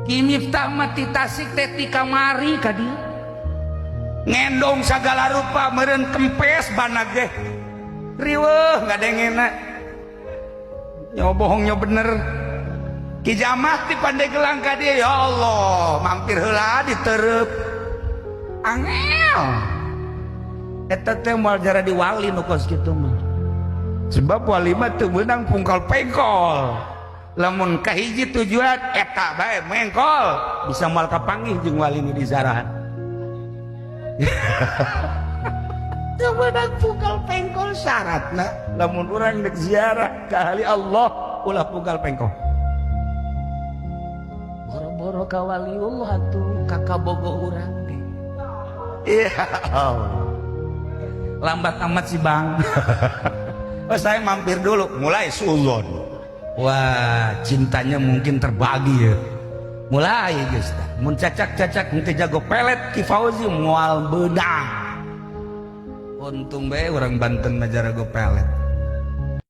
Ki Miftah mah ti Tasik teh ti kamari ka dieu. Ngendong sagala rupa, meureun kempes bana ge. Riweuh ngadengena. Nyo bohong nyo bener. Ki Jamah ti Pandeglang ka dieu, ya Allah, mampir heula diterep. Angel. Eta teh moal jara di wali nu kos kitu mah. Sebab wali mah teu meunang pungkal pengkol. Lamun kahiji tujuan eta bae mengkol, bisa moal kapanggih jeung wali nu dizarahan. Teu meunang pungkal pengkol syaratna lamun urang dek ziarah ka ahli Allah ulah pungkal pengkol. Boro-boro ka waliullah atuh ka kabogoh urang ge. Ya Allah. Lambat amat sih, Bang. Oh, saya mampir dulu, mulai suudzon. Wah, cintanya mungkin terbagi ya. Mulai geus tah. Mun cacak-cacak henteu jago pelet Ki Fauzi moal beunang. Untung bae urang Banten mah jarago pelet.